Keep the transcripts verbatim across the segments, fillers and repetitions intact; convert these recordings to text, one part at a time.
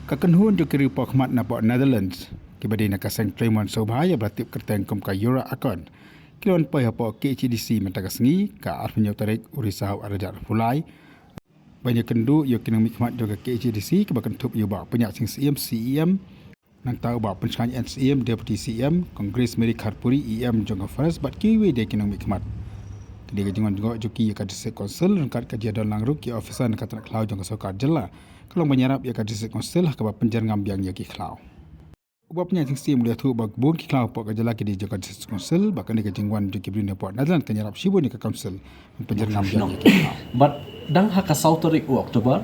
Ka kynhun jong ki riewpawkhmat na poh Netherlands, kiba dei na ka seng Clement Sobha, ïa ba la tip kyrteng kum ka Euro Accord, ki la wan poi hapoh K H A D C mynta ka sngi, ka arphew tarik u Risaw arhajar arphew lai, ban ïakynduh ïa ki nongmihkhmat jong ka K H A D C, kiba kynthup ïa u Bah Pynïaid Sing Syiem, C E M, nangta u Bah Pynshngaiñ N Syiem, Deputy C E M, Kong Grace Mary Kharpuri, E M jong ka Forest, bad kiwei de ki nongmihkhmat. Kane ka jingwan jngoh jong ki ïa ka District Council, ryngkat ka jingdon lang ruh ki officer na ka tnat khlaw jong ka sorkar jylla, ka long ban ïarap ïa ka District Council ha kaba pynjyrngam biang ïa ki khlaw. U Bah Pynïaid Sing Syiem u la ïathuh ba bun ki khlaw hapoh ka jylla ki dei jong ka District Council, bad kane ka jingwan jong ki briew na poh Netherlands kan ïarap shibun ïa ka Council ban pynjyrngam biang ïa ki khlaw. Bad dang ha ka saw tarik u October,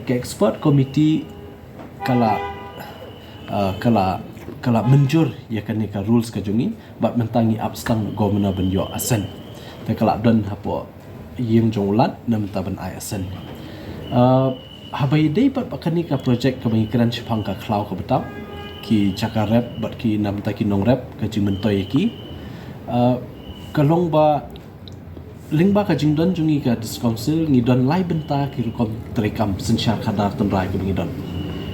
ka expert committee ka la, uh, ka la, ka la mynjur ïa kane ka rules ka jong ngi, bad mynta ngi ap sdang Governor ban ïoh assent. Te ka la don hapoh ïing jong u Lat na mynta ban ai assent. Uh, haba ïadei bad ba kane ka project kaba ngi kren shaphang ka khlaw ka btap, ki jaka rep bad ki na mynta ki nongrep, ka jingmyntoi ïa ki, uh, ka long ba lyngba ka jingdon jong ngi ka District Council, ngi don lai bynta ki rukom treikam synshar khadar tynrai kaba ngi don.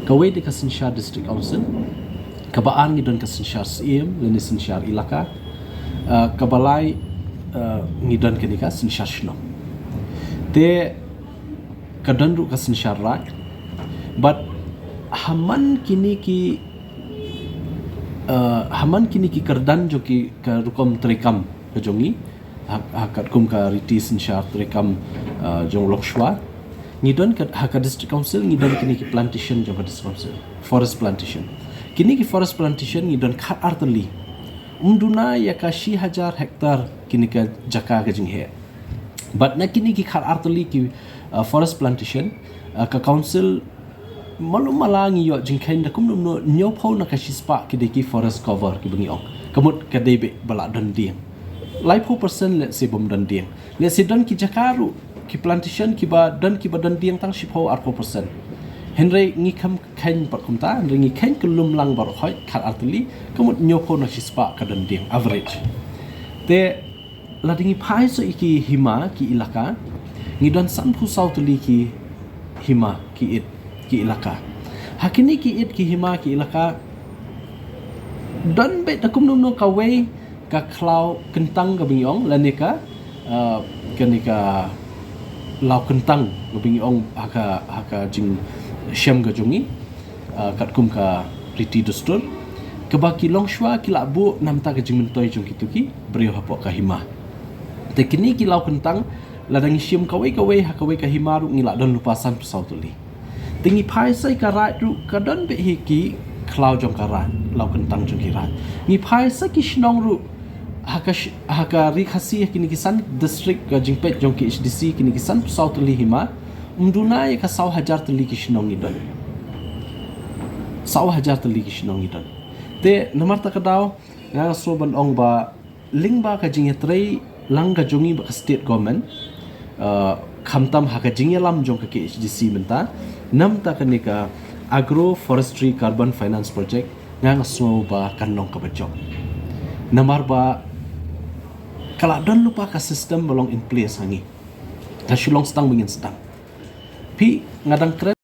Kawei dei ka synshar District Council, kaba ar ngi don ka synshar Syiem lane synshar Elaka, uh, kaba lai, uh, ngi don kane ka synshar shnong. Te ka don ruh ka synshar Raid. Bad ha man kine ki, uh, ha man kine ki kyrdan jong ki ka rukom treikam ka jong ngi, ha, ha katkum ka riti synshar treikam, uh, jong u longshuwa, ngi don ka, ha ka District Council ngi don kine ki plantation jong ka District Council, forest plantation. Kine ki forest plantation ngi don khatar tylli. Ym duna ïa ka shi hajar hektar kine ka jaka ka jingheh. Bad na kine ki khatar tylli ki, uh, forest plantation, uh, ka Council malu mala ngi ïoh jingkheiñ da kumno kumno, hynñiewphew na ka shispah ki dei ki forest cover kiba ngi ong. Ka mut ka dei beit ba la don dieng. Laiphew percent lehse bym don dieng. Lehse don ki jaka ruh, ki plantation kiba don, kiba don dieng tang shiphew arphew percent. Hynrei ngi khlem kheiñ pat kumta, hynrei ngi kheiñ kyllum lang baroh khoit khatar tylli, ka mut hynñiewphew na shispah ka don dieng average. Te lada ngi phai sha ki hima, ki elaka, ngi don sanphew saw tylli ki hima, ki it, ki elaka. Ha kine ki it, ki hima, ki elaka, don beit da kumno kumno kawei ka khlaw kyntang kaba ngi ong, lane ka, uh, kane ka law kyntang kaba ngi ong ha ka, ha ka jingshem ka jong ngi, uh, katkum ka riti dustur, kaba ki longshuwa ki la buh na bynta ka jingmyntoi jong kito ki briew hapoh ka hima. Te kine ki law kyntang, lada ngi shim kawei kawei ha kawei ka hima ruh ngi la don lypa sanphew saw tylli. Te ngi phai sha ka Raid ruh ka don beit hi ki khlaw jong ka Raid, law kyntang jong ki Raid. Ngi phai sha ki shnong ruh, ha ka sh-, ha ka Ri Khasi, ha kine ki san district, ka jingpeit jong K H A D C, kine ki sanphew saw tylli hima, ym duna ïa ka saw hajar tylli ki shnong ngi don. Saw hajar tylli ki shnong ngi don. Te namar kata ka daw, nga sngew ban ong ba lyngba ka jingïatrei lang ka jong ngi bad ka state government, uh, khamtam ha ka jingïalam jong ka K H A D C mynta, na bynta kane ka Agro Forestry Carbon Finance Project, nga sngew ba kan long kaba jop. Namar ba ka la don lypa ka system ba long in place ha ngi. Ka shu long sdang ba ngin sdang. Phi, nga dang kren